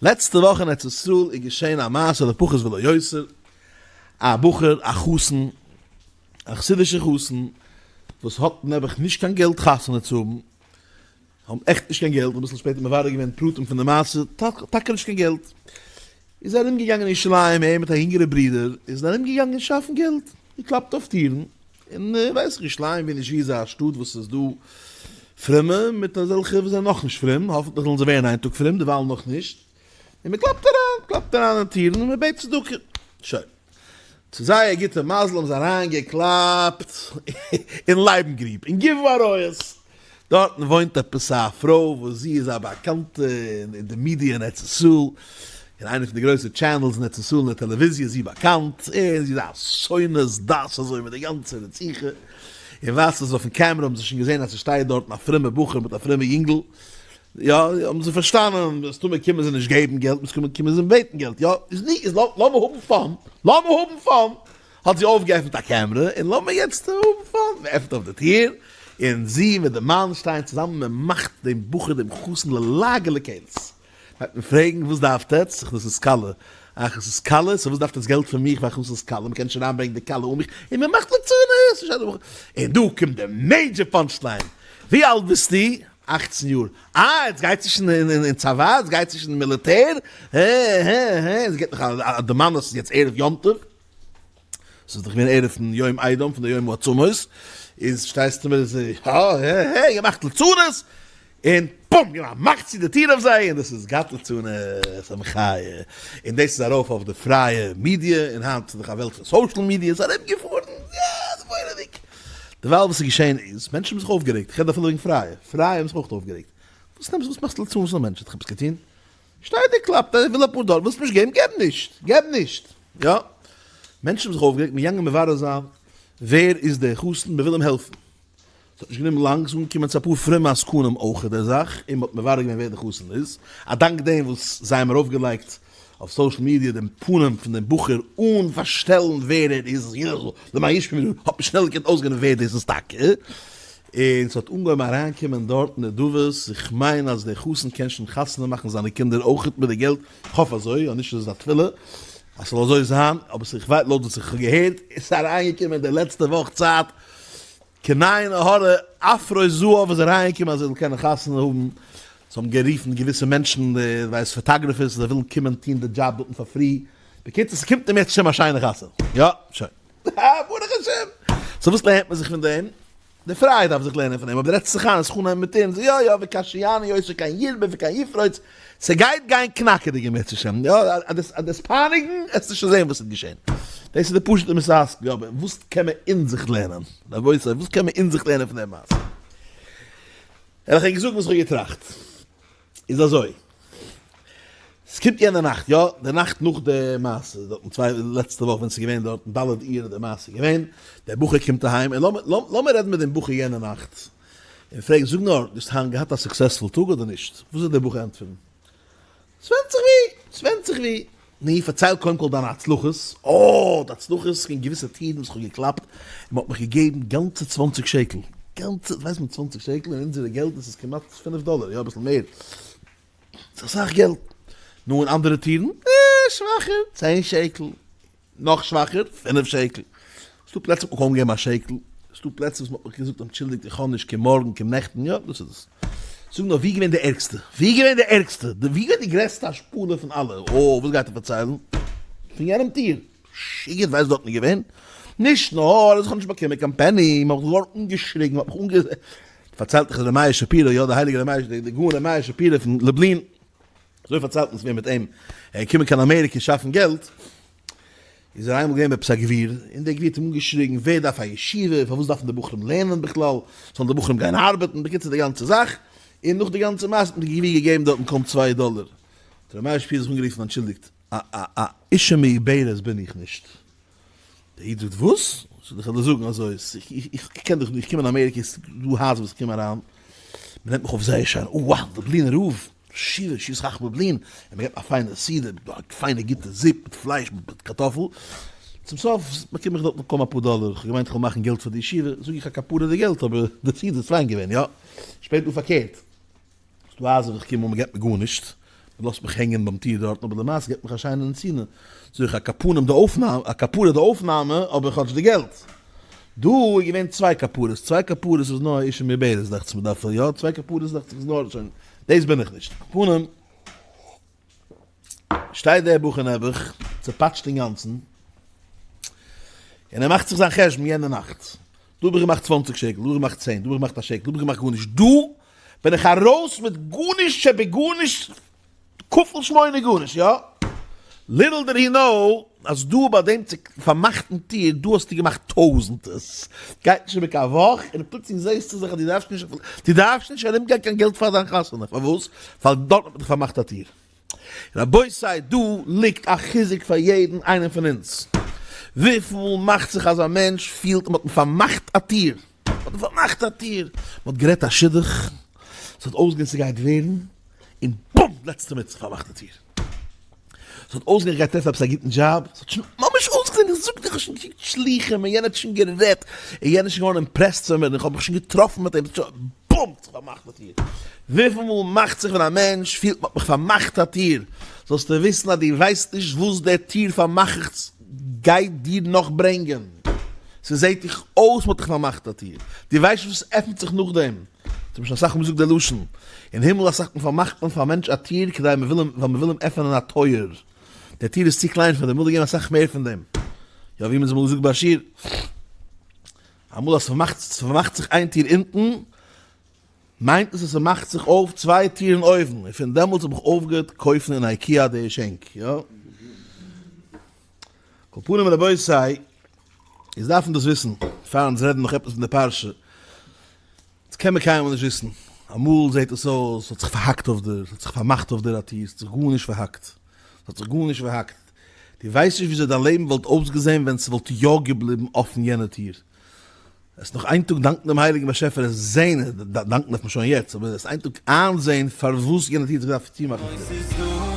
לעצטע וואך אין ארץ ישראל איז געשען א מעשה לא פחות ולא יותר, א בחור א חתן, א חסידישע חתן, וואס האט נעבעך נישט קיין געלט חתונה צו האבן, האבן עכט נישט קיין געלט, אביסל שפעטער מברר געווען פרטים פון די מעשה, טאקע נישט קיין געלט, איז ארום געגאנגען אין ירושלים ער מיט א יונגערע ברודער, איז ארום געגאנגען שאפן געלט, געקלאפט אויף טירן, און ווייס איך ירושלים ווי נישט ווי איז א שטאט וואס איז דא פרומע מיט אזעלכע וואס זענען נאכנישט פרום, האפענטליך זאלן זיי ווערן איין טאג פרום, דערווייל נאכנישט, און מען קלאפט אריין, קלאפט אריין אין טירן און מען בעט צדקה, שוין. צו זייער גוטע מזל האבן זיי אריינגעקלאפט אין לייבנגריב אין גבעה אריות, דארטן וואוינט עפעס א פרוי וואס זי איז א באקאנטע אין די מידיע אין ארץ ישראל, אין איינע פון די גרויסע channels אין ארץ ישראל אין די טעלעוויזיע איז זי באקאנט, און זי איז א שונאת דת אזוי מיט די גאנצע רציחה, און ווייזט אויס אויפן קעמרע האבן זיי שוין געזען אז ס'שטייט דארטן א פרומע בחור מיט א פרומע יונגל, יא, האבן זיי פארשטאנען, מסתמא קומען זיי נישט געבן געלט, מסתמא קומען זיי בעטן געלט, יא, איז ני, איז לאמיר האבן fun, לאמיר האבן fun, האט זי אויפגעעפנט א קעמרע, און לאמיר יעצט האבן fun, מען עפנט אויף די טיר, און זי מיט די מאן שטייען צוזאמען, מען מאכט דעם בחור דעם חתן ללעג ולקלס, וועט מען פרעגן וואס דארפט עטץ, הכנסת כלה, הכנסת כלה, so וואס דארפט עטץ געלט פון מיך פאר הכנסת כלה, מען קען נישט אריינברענגען די כלה אן מיך, און מען מאכט ליצנות, און דא קומט די major punchline, ווי אלט ביסטו? אכצן יאר, אה עטס גייטס נישט אין צבא, עטס גייטס נישט אין מיליטער, הע הע הע, עס געט נאך א דערמאן אז ס'איז יעצט ערב יום טוב, ס'איז דאך געווען ערב פון יום אידם פון די יום העצמאות, איז שטייסטו מיר איז הע הע הע געמאכט לצנות, און פום! געמאכט מאכט צו די טיר אויף זיי, און דאס איז גאט לצנות, א מחיה, און דאס איז ארויף אויף די פרייע מידיע, און היינט איז דאך א וועלט פון social media, ס'איז ארומגעפארן, יא, ס'איז מורא'דיג. דערווייל וואס איז געשען איז, מענטשן האבן זיך אויפגערעגט, איך רעד אפילו וועגן פרייע, פרייע האבן זיך אויך אויפגערעגט, וואס נעמסט וואס מאכסטו לצנות פון א מענטש, האט דיך עפעס געטון? שטייט ער קלאפט ער וויל אפאר דאלער, ווילסט נישט געבן געב נישט, געב נישט, יא, מענטשן האבן זיך אויפגערעגט, מ'איז געגאנגען מברר זיין ווער איז דער חתן, מ'וויל אים העלפן, ס'האט נישט גענומען לאנג, ס'איז אנגעקומען צו אפאר פרומע עסקנים אויך די זאך, און מ'האט מברר געווען ווער די חתן איז, א דאנק דעם וואס זיי האבן ארויפגעלייגט אויף social media דעם פנים פון דעם בחור אן פארשטעלן ווער ער איז, יעדער זאל למען ישמעו האט מען שנעל געקענט אויסגענען ווער דאס איז טאקע, און ס'האט אנגעהויבן אריינקומען דארט נדבות, איך מיין אז דער חתן קען שוין חתונה מאכן זיינע קינדער אויכעט מיט די געלט, איך האף אזוי, אנישט איז עס א תפילה אז ס'זאל אזוי זיין, אבער איך ווייס לויט וואס איך האב געהערט איז אריינגעקומען די לעצטע וואך צייט קיין עין הרע, עפרות זהב איז אריינגעקומען אז ער זאל קענען חתונה האבן, זיי האבן גערופן געוויסע מענטשן, די ווייסט photographers, זיי ווילן קומען טון די דזשאב דארטן פאר free, בקיצור ס'קומט אם ירצה השם א שיינע חתונה, יא שוין, ברוך השם! so וואס לערנט מען זיך פון דעם? די פרייע דארף זיך לערנען פון דעם, אויב דו רעדסט זיך איין אז כ'נעם מיט אונז, יא יא וקשיאני עושה כן ירבה וכן יפרוץ, ס'גייט גיין קנאקעדיג אם ירצה השם, יא, אז דו וועסט פייניגן וועסטו שוין זען וואס וועט געשען. דאס איז די פשוט'ע מוסר, אבער וואס קען מען אונז זיך לערנען? רבותי, וואס קען מען אונז זיך לערנען פון דער מעשה? וועל איך ענק זאגן וואס איך האב געטראכט. איז אזוי, ס'קומט יענע נאכט, יא, די נאכט נאך די מעשה, דארטן צוויי, לעצטע וואך ווען ס'איז געווען דארטן ד' אייר איז די מעשה געווען, דער בחור קומט אהיים, און לאמיר רעדן מיט דעם בחור יענע נאכט, און פרעגן, זאג נאר, דו האסט היינט געהאט א successful טאג אדער נישט? וואס וועט דער בחור ענטפערן? ס'ווענדט זיך ווי, ס'ווענדט זיך ווי. נו, פארצייל קודם כל דיינע הצלחות. אה, די הצלחות פון געוויסע טירן וואס כ'האב געקלאפט, און מ'האט מיך געגעבן גאנצע צוואנציג שקל. גאנצע, ווייסט מען צוואנציג שקל אין אונזערע געלט דאס איז כמעט פינף דאלער, יא אביסל מער. ס'איז אסאך געלט. נו, און אנדערע טירן? אה, שוואכער, צען שקל. נאך שוואכער, פינף שקל. ס'דא פלעצער וואס מ'האט קוים געגעבן א שקל, ס'דא פלעצער וואס מ'האט מיך געזאגט אנטשולדיגט איך האב נישט, קום מארגן, קום נעכטן, יא דאס איז עס. זאג נאר, ווי איז געווען די ערגסטע? ווי איז געווען די ערגסטע? ווי איז געווען די גרעסטע השפלה פון אלע? אה, וואס גייט ער פארציילן? פון יענעם טיר. שיגעט ווייסט דארטן איז געווען? נישט נאר אז איך האב נישט באקומען קיין פעני, מ'האט מיך גאר אנגעשריגן, מ'האט מיך אנגע. פארציילט איך ר' מאיר שפירא, יא די הייליגע ר' מאיר, די גאון ר' מאיר שפירא פון לובלין, אזוי פארציילט אונז ווער מיט אים ער איז געקומען קיין אמעריקע שאפן געלט, איז ער איינמאל געווען ביי עפעס א גביר, און דער גביר האט אים אנגעשריגן, ווער דארף א ישיבה, פארוואס דארפן די בחורים לערנען בכלל, זאלן די בחורים גיין ארבעטן, בקיצור די גאנצע זאך, און נאך די גאנצע מעשה האט אים די גביר געגעבן דארטן קוים צוויי דאלער, האט ר' מאיר שפירא זיך אנגערופן אנטשולדיגט, א א א אישה מעוברת בין איך נישט, דער איד זאגט וואס? זאגט איך וועל דיר זאגן אזוי, איך קען דיך נישט, איך קום אין אמעריקע, עס איז דא הייזער וואס איך קום אריין, מען נעמט מיך אויף זייער שיין, oh wow, לובלינער רב, ישיבה, ישיבת חכמי לובלין, און מען געבט מיר א פיינע סעודה, א פיינע גוטע זופ מיט פלייש מיט קארטאפל, צום סוף באקום איך דארט קוים אפאר דאלער, איך האב געמיינט איך וועל מאכן געלט פאר די ישיבה, זאג איך א כפרה די געלט, אבער די סעודה איז פיין געווען, יא, שפעטער פארקערט. ס'דא הייזער וואס איך קום אן מ'געט מיר גארנישט, מען לאזט מיך הענגען ביים טיר דארטן, אבער למעשה געבט מיך א שיינע נתינה, זאג איך א כפנים די אויפנאמע, א כפרה די אויפנאמע, אבער כאטש די געלט. דא איז געווען צוויי כפרות, צוויי כפרות איז נאר א אשה מעוברת דאכט זיך מ'דארף, יא, צוויי כפרות דאכט זיך איז נאר, שוין, דאס בין איך נישט. כפנים, שטייט דער בחור נעבעך, צעפאטשט אינגאנצן, און ער מאכט זיך זיין חשבון יענע נאכט, דא האב איך געמאכט צוואנציג שקל, דא האב איך געמאכט צען, דא האב איך געמאכט א שקל, דא האב איך געמאכט גארנישט, דא בין איך ארויס מיט גארנישט שבגארנישט, כפל שמונה גארנישט, יא? little did he know אז דא ביי דעם פארמאכטן טיר, דא האסטו געמאכט טויזענטערס, גייט נישט איבער קיין וואך און פלוצלינג זעסטו זיך אז דו דארפסט נישט, דו דארפסט נישט ארומגיין קיין געלט פאר דיין חתונה, פארוואס? ווייל דארט האט מען דיך פארמאכט א טיר. רבותי דא ליגט א חיזוק פאר יעדן איינעם פון אונז. וויפיל מאכט זיך אז א מענטש פילט מען האט אים פארמאכט א טיר, מען האט אים פארמאכט א טיר, מען האט גערעדט א שידוך, ס'האט אויסגעזען ס'גייט ווערן, און בום! לעצטע מינוט זיך פארמאכט די טיר. ס'האט אויסגעזען איך גיי טרעפן עפעס א גוטן דזשאב, ס'האט שוין ממש אויסגעזען, איך זאג דיר איך האב שוין געשיקט שליחים און יענער האט שוין גערעדט, און יענער איז שוין געווארן impressed פון מיר, און איך האב מיך שוין געטראפן מיט אים, בום! זיך פארמאכט די טיר. וויפיל מאל מאכט זיך ווען א מענטש פילט מ'האט מיך פארמאכט א טיר, זאלסטו וויסן אז דו ווייסט נישט וואס דער טיר פארמאכעכץ גייט דיר נאך ברענגען. ס'זעט דיך אויס מ'האט דיך פארמאכט א טיר, דו ווייסט נישט וואס עפנט זיך נאכדעם. ס'האט מיר שוין אסאך מאל געזאגט דער לשון, אין הימל אסאך מאל פארמאכט מען פאר א מענטש א טיר כדי מ'וויל אים, ווייל מ'וויל אים עפענען א טויער. דער טיר איז צו קליין פאר דעם, מ'וויל דיר געבן אסאך מער פון דעם. יא, ווי מ'האט אמאל געזאגט ביי א שיעור, אמאל אז ס'פארמאכט ס'פארמאכט זיך איין טיר אונטן, מיינט עס אז ס'מאכט זיך אויף צוויי טירן אויבן, און פון דעמאלטס האב איך אויפגעהערט קויפן אין אייקיע די שענק, יא. כל פנים רבותי, אונז דארפן דאס וויסן, פאר אונז רעדן נאך עפעס פון די פרשה, דאס קען מען קיינמאל נישט וויסן, אמאל זעט עס אויס ס'האט זיך פארהאקט אויף דיר, ס'האט זיך פארמאכט אויף דיר א טיר, ס'האט זיך גארנישט פארהאקט, ס'האט זיך גארנישט פארהאקט, דו ווייסט נישט וויאזוי דיין לעבן וואלט אויסגעזען ווען ס'וואלט יא געבליבן אפן יענע טיר, עס נאך איין טאג דאנקן דעם הייליגן באשעפער עס זען, דאנקן דארף מען שוין יעצט, אבער עס איין טאג איינזען פארוואס יענע טיר האט זיך געדארפט צומאכן פאר דיר.